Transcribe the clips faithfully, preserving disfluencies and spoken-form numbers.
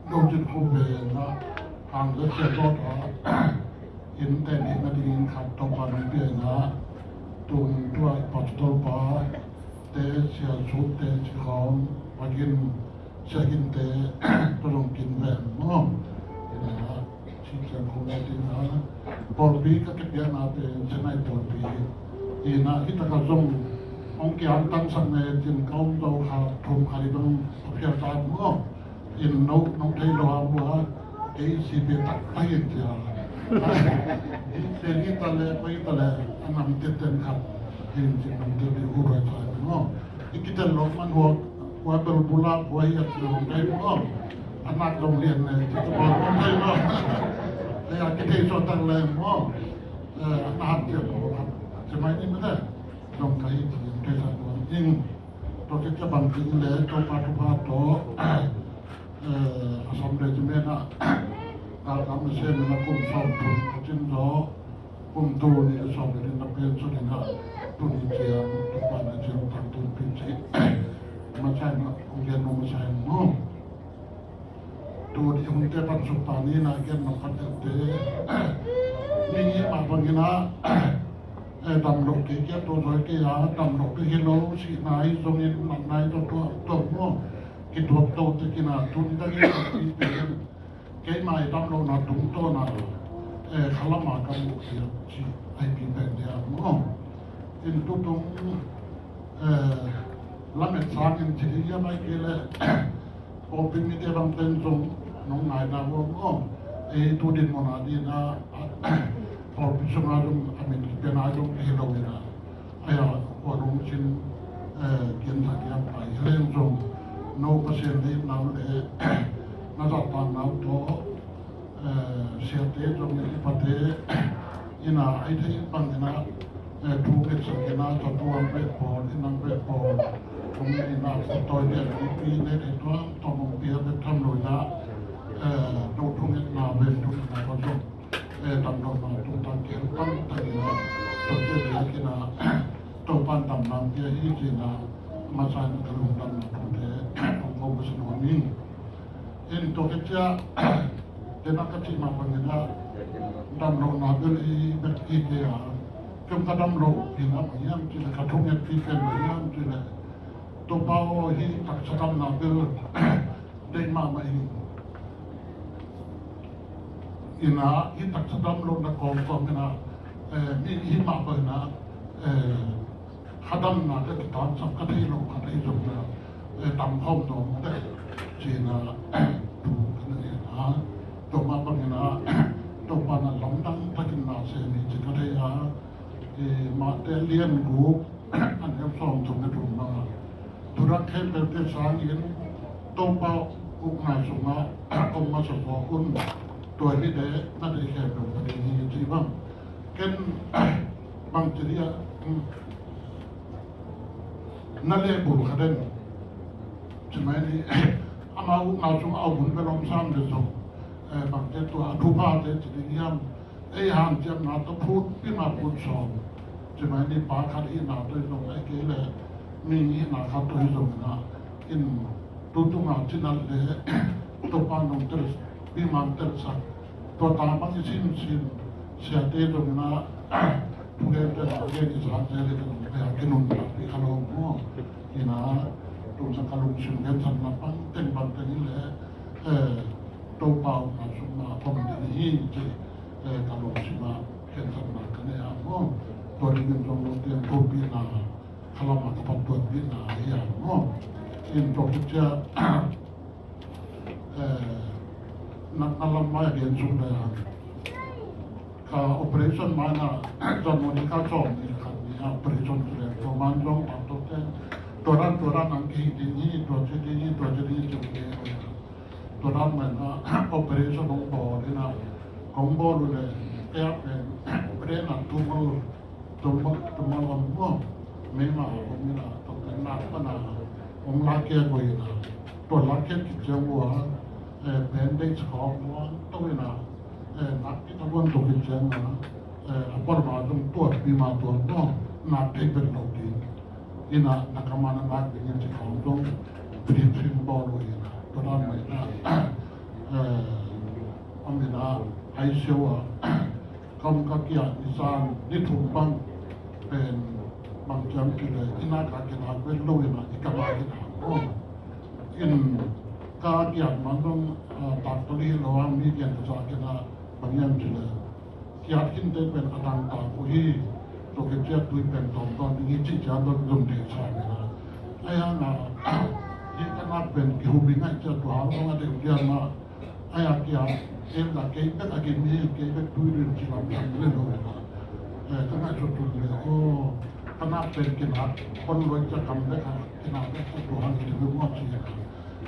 Dou Cin Khum pen a, hang zat sia tawt a, in te ni na ding in khat Toupa'n hon pia in a, tun tua i pastor pa te, Sia Sut te, Sia Khawng, Sia Gin te, Sia Gin te, Tou Zong Kin pen maw. In a, Cin Khum a ding a, pawlpi ka kipiakna pen Chennai pawlpi. In a, hiai tak a zong hong kiang tangsak ne chin ka om zou kha, thum kha li dong ka phial ta maw. In nou, nou thei lou a maw, kei si pe tak tak in tia. Te ni ta le, koi ta le, a nam te ten khat, in chin nam te bi hu roi ta maw. I kitel lou man huak, huak bel bula, huak hiat lou thei maw. A nak zong lian ne, ti ta maw, thei maw. Te a kithei sawt tak le maw. Eh, a nak te maw, te mai ni maw te. Zong ka hi ti, te sa maw. In, Tua khit chiah bangchi le, Toupa thupha toh, eh, Assam Regiment ah, galkap na sem in a kum sawmthum ka chin zaw, kum tul nih leh sawmnih na pen suk in a, tuni chiang, Toupa'n a chiang tangtun pih chi. Masa in a, hong gen nou masa in maw. Tuni hun te pan suk ta ni na gen nop khat te. Ni hi mah bang in a, eh, damlouh kei kia tou zoi kei a, damlouh te hilou, sihna hi zong in, natna hi zong tou, tou maw. Kituak tou te kin a, tuni ka gen nop khat te. Keimah i damlouhna tungtawn a, eh, khalam a ka muh kei a chi, ai pi pen dia maw. In tutung, eh, lamet sang in chi ding hiam ahihkeileh, Pawlpi mite bang ten zong nong ngaihna uh om. Ei tu dinmun a ding a, pawlpi sung a zong a min kipiakna zong hilou in a. Ahi a, kua nong chin, eh, gen thak hiam pai. Hileng zong, nou Pasian deihna uh leh, na zahtakna uh toh, eh, siate zong i pate, in a, ei thei bang in a, eh, thu ngetsak in a, chatuang beh pawl, in ang beh pawl, kum in a, khuttawi te, i pi ne thei tuang, tawm ong pia beh tham lou in a, eh, nou thungetna beh, thungetna beh zong, eh, damlouhna tungtang kihel tamtak in a, tua te leh in a, Toupa'n damna pia hi chi in a, masa in ka lungdamna tungte, kong kou ka sa nuam ing. In tua khit chiah, tena ka chih mah bang in a, damlouhna bel i bek i kei a. Kum ka damlouh, pi na ma hiam chih leh ka thungetpih pen ma hiam chih leh. Toupa aw hi taksa damna bel, deih mahmah ing. In a, hi taksa damlouhna kawmkawm in a, eh, mi hi mah bang in a, eh, Kha damna te kitan sak ka theilou kha thei zong na, eh, dam khawm nawn te, chi in a, thu ka na gen a, tua mah bang in a, Toupa'n a lamdang takin na sem hi chi ka thei a, eh, Mate lian guk, a neu sawmthum leh thum a, thurak khempeuhte sangin, Toupa ukna sung a, om masa zaw un, tua hi leh, na deih khempeuh ka deih hi chi bang. Ken, bangchi dia, hmm. Na leh bul kha den. Chi mai ni, amau ukna sung a hun bel om sam de zong. Eh, bangte tua, a thupha te chi ding hiam. Ei hanciamna toh phut, pi ma phut sawm. Chi mai ni pa khat hihna toh zong, ahihkeileh mi hihna khat toh zong na. In tutung a chin a leh, Toupa'n hon tel, pi man tel sak. Tua ta bang i sin sin, siate zong in a, thugen te zong gen i zang te leh zong, eh, a kinuntakpih kha lou maw. In a, tun sa ka lungsim gen sa na bang teng bang teng in leh, eh, Toupa ukna sung a om ding hi chi, eh, ka lungsim a gen sa na ka nei a maw. Tua ding in zong lungtang thupina, khalam a ka patuanpihna hi a maw. In tua khit chiah, Eh, na, na lam mai gen suk le a. Ka operation mai na, January kha sawmnih khat ni a operation chi le, tua man zong tak tok te. Tua dan, tua dan ang ki ding hi, tua chi ding hi, tua chi ding hi, chi ding hi. Tua dan mai na, operation hong bawl in a, hong bawl le, kei a pen, brain a tumor, Tumor, tumor om maw, meima om in a, tua pen nak pan a, hong lak khe koi in a, tua lak khe ki chiang ua, eh, bandage khawng ua, tou in a, eh, nak ki ta wan tou ki chiang a, eh, a por ma zong tuat pi ma tuat maw, nak thei pen lou ding. In a, na ka ma na nak ding in chi khawng zong, Phim phim bawl uh in, tua dan mai na. Eh, om in a, hai siau a, kam ka kiat ni zan, ni thum bang, pen, bang kiam ki le, inn a ka kinak vet lou in a, i ka ba kinak. Oh. In, ka kiat man dong, ah, tak toli lou a, mi kian ka sa kinak, bang yam ki le. Kiat khin te pen a dang ta ko hi, toh ke chiat tui pen tom tom ni chi chiat dong dum te sa ni na. Ai a na, hi ka nak pen ki hu bi ngai chiat tua hang hang a de u dia ma. Ai a kiat, em da kei bek a ki mi, kei bek tui rin chi lam lam le lo na. Eh, ka ngai chut chut le, oh, ka nak pen ki nak, kon loi chiat kam bek a, ki nak bek chiat tua hang ki de mo chi ya.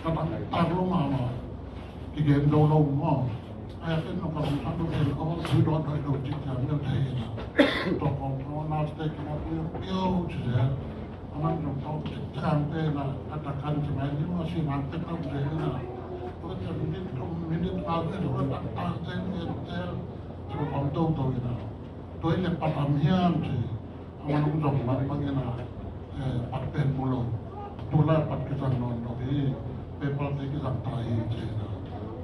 Ka dang ta lo ma ma. Ki gen dou lou maw. Ai a ken no ka bang thak dou ken, oh, tui dou dou dou chik chiang ngal thei na. Toh kong kong na stek na pui pui chik chiang. A man dong tau chik chiang te na, a ta kan chi mai ni maw si man te tau te na. Toh chiang minit thum minit nga te toh ta ta te ni te. Toh kong dou dou na. Toh i le pa tam hiam chi. A man hong zong man bang in a, eh, pat pen mu lou. Tulai pat kizang nawn lou hi, paper te kizang ta hi chi na.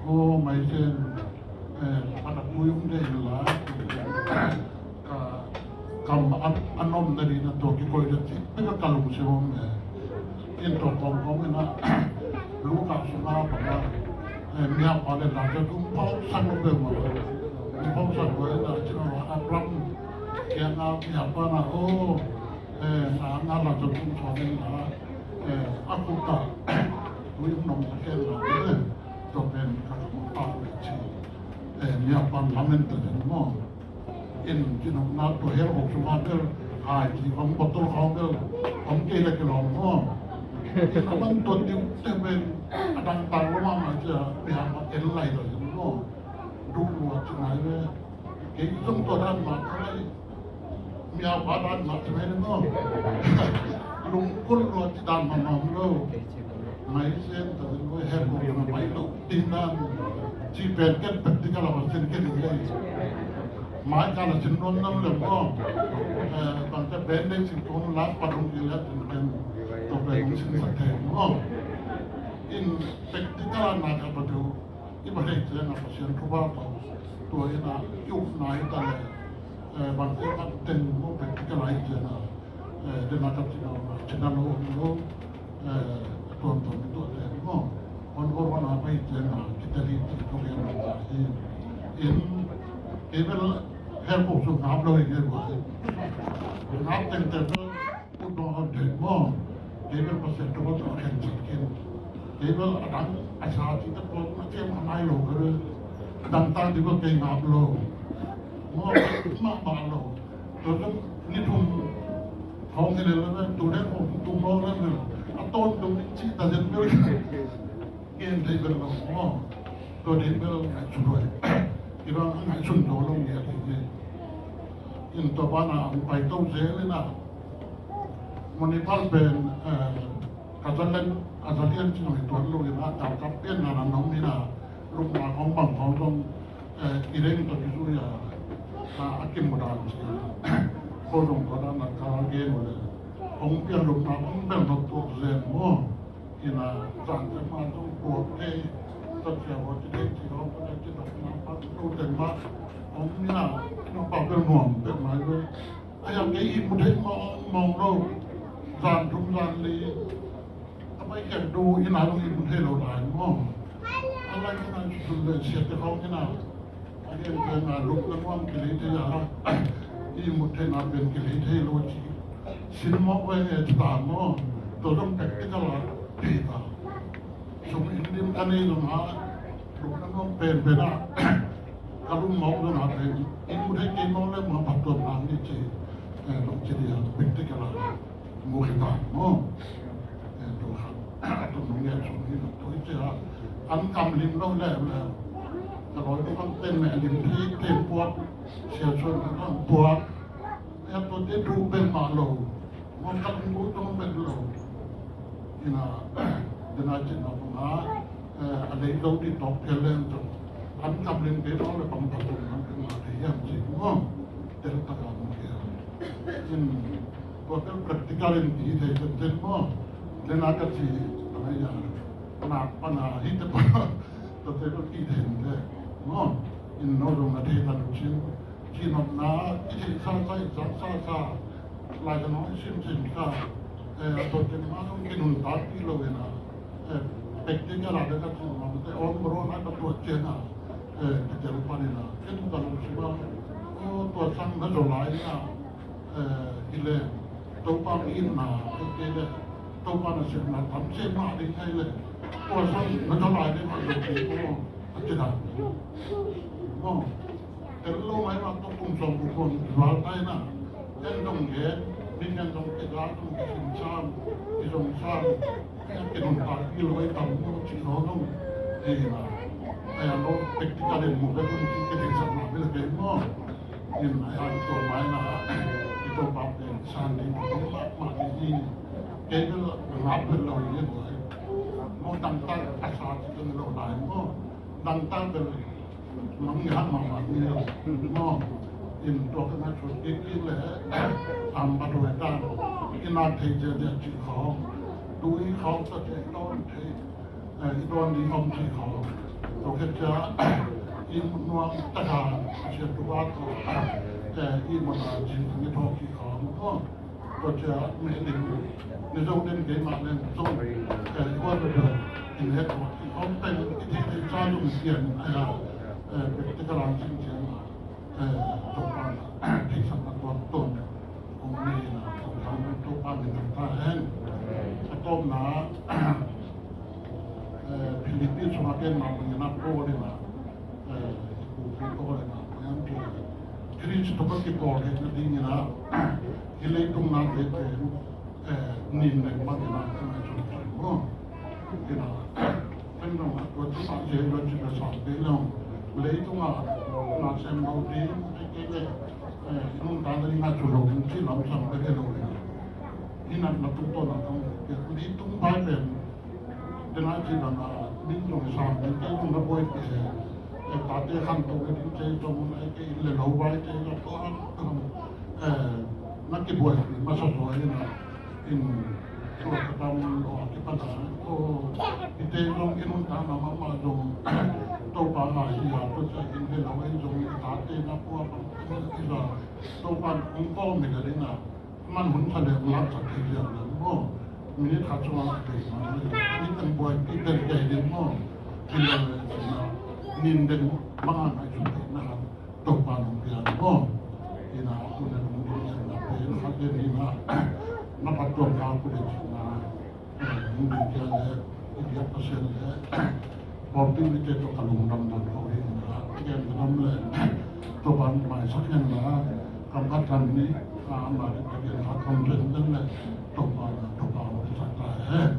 Oh, mai zen, eh, pat a pui um de la. Ka, kam a, a nom na di na toh kikoih de chi, pe ka ka lungsim om e. In toh kong kong in a, lu ka sung a pa na, eh, mi a pa le la de kum pau sang lou pe ma. Kum pau sang lou e na, chi na a pram, kia na mi a pa na, oh, eh, na, na la de kum sa de na, eh, a ku ka, lu yung nong sa ke na, eh, toh pen ka sung pa le chi, eh, mi a pa na men te de mo. In, in na toh hel hok sung a bel, hai, ki hong bottle hong bel, hong kei le ke long mo. In a man toh diu te pen, a dang tang lo ma ma chia, mi a ma en lai lo mo. Du lo a chi ngai ve. Kei zong toh dan ma thai. Mi a pa dan ma chi ngai mo. Lung kul lo chi dan ma ma lo. Mai zen ta zen ko her ko na mai lo. Tin dan. Chi pen ken practical a ba zen ken le. Mai ka la chin nuam nuam le maw. Eh, bang te pen ding chin kon la pa dong ki le chin pen. Toh pen dong chin sa te maw. In practical na ka ba dong. I ba hei chiang a Pasian thu ba tau. Tua in a i ukna hi ta le. Eh, bang te bang teng maw practical a i chiang a. Eh, den a ka chin a, chin a lo, lo. Eh, tuam tuam i tuah te maw. Hon hon hon a ba i chiang a, ki te li ti ko le na hi. In, kei bel hel ko su ngap lo i ke ba. Ngap teng teng bel, ut dong hon te maw. Kei bel Pasian thu ba tau khen chat khen. Kei bel a dang a sa ti ta ko na chem a mai lo ke. Dang tang di ko kei ngap lo. Maw, ma ba lo. Toh toh ni thum hong ni le le, tu le hong tu mo le le. A ton tu ni chi ta zen bel. Ken dei bel lo mo. Toh dei bel ngai chu loi. I bang ngai chun dou lo ni a dei ni. In toh ba na ang pai tou zel na. Mo ni pal pen, eh, ka zalen, a zalen chi ngai tuan lo ni na, ka ka pen na na nong ni na. Luk ma hong bang hong dong, eh, i reng toh ki zui a, a, a kim mo dan chi. Ko dong ko dan na ka gen mo le. Hong pian luk ma hong bel no tuak zen mo. Ina zan te ma dong tuak te. Tat sia wa ti te ti hong ko te ti dok na pa tu te ma. Hong ni na, na pa bel nuam bel mai le. Ai ang ke i mu thei mong mong lo. Zan thum zan li. A pai ken tu in a lung i mu thei lou lai maw. A lai in a chu le sia te khong in a. A lian te na luk na nuam ki lei thei a. I mu thei na pen ki lei thei lou chi. Sin maw ko e ta maw. Toh dong practical a thei ta. Sum in lim ka nei lou ma. Luk na nuam pen pen a. Ka lum maw lou ma pen. I mu thei kei maw le ma pa tuam na ni chi. Eh, lung chi dia practical a. Mu khita maw. Eh, toh kha, toh nung ya chung ni toh i chia. An kam lim lou le le. Ka loi toh kan ten me lim thei, ten puak. Sia chuan kan puak. Eh, toh te tu bek mah lou. Maw kan mu toh bek lou. Ina, dena chin ma ma. Eh, a lei lou di tok phial leng toh. An kam lim pe lou le pang pang pang pang pang ma te hiam chi maw. Tel ta ka mu ke. In, tua tel practical in ti thei ten ten maw. Dena ka chi, Ai ya, nak pan a hih te pa, tua te pa ki den de. Maw, in nou zong na thei tan chin. Chin nop na, i thei sa sa, i sa sa sa. Lai ka nou i sim sim sa. Eh, tua te ma zong ki nuntak pi lou in a. Eh, practical a de ka chin nop te on bro na ka tua chen a. Eh, ki tel pan in a. Ki nuntak lou sim a. Oh, tua sang na zo lai na. Eh, hi leh, Toupa in na, eh, eh, leh, Toupa na sep na tam sep na ding hi leh, tua sang na tua lai ding ma dok ding ko, a chi dan. Maw, tel lou mai ma tou kum sawm kum kon val tai na, en dong ge, min en dong ke ga dong ke sim sam, ke dong sam, ke dong ta, ke lou ai tam ko chi lou dong, eh, na, ai a lou, practical in mu be dong chi ke ding sam na be leh ke maw. In ai han tua mai na, i Toupa pen san ding, i Toupa ma ni ni. Kei bel ngap bel lou ni boi. Maw dangtak a sa chi tung lou lai maw. Dangtak bel mang ni han ma ma ni lou. Maw in tua ka na chut ki ki leh. Am ba doi tan. In a thei je je chi khong. Tui khong sa thei ton thei. Eh, i dawn ding om chi khong. Tua khit chia, i nuam taka, chia tu ba ko. Eh, i mona jin ni thok chi khong. Tua chia me ding. Ni zong den ke ma leng zong. Eh, i wa be. In het ko. I om pen i ti ti cha lung sian. Ai ya. Eh, te ka lang sing sian. Eh, Toupa, eh, theihsakna tuamtuam hong nei in a, Toupa, Toupa min thang ta hen. A tawpna, eh, Philippi sunga ken ma bangin a Paul in a, eh, i pu Paul in a, Khrist toh ka kipawl theihna dingin a, hi leitung na te pen, eh, nin leng bangin a, ka ngaihsun maw. Ina, ken dong a, tua tu sa je lo chi ka sa te lo. Leitung a, na sem lo ding, ai ke le, eh, nuntak ding a chu lo ding chi lam sam ka ke lo le. Ina na tu to na tong, ke leitung bai pen. Te na chi dang a, min dong sam, min ke dong na boi ke, eh, ta te khan to ke ding che to mun ai ke in le lo bai te na to a, eh, na ki boi, ma sa to ina. In, tua ka tam lo a kipan a, ko, i te zong i nuntakna mahmah zong, Toupa ngaihi a, tua sa in he lo in zong i tate na kua pang i la, Toupa kong ko mi ka ding a, man hun sa le lak sa thei lian na mo, minute khat sung a thei ma, i tang buai, i tang kei ding mo, i la le na, nin den manga ngai zong thei na. Toupa nong pian maw. Ina, tuni nong ding chiang na pen, kha ke ni na, na phat tuam ka ku le chi na, eh, nong ding chiang le, i biak Pasian le, bawltu mite toh ka lungdam dan ko hi na, ken ka dam le, Toupa maisak hen na, kam khat kam nih, a, ma te ka ken khat kam pen pen le, Toupa na, Toupa maisak ta hen.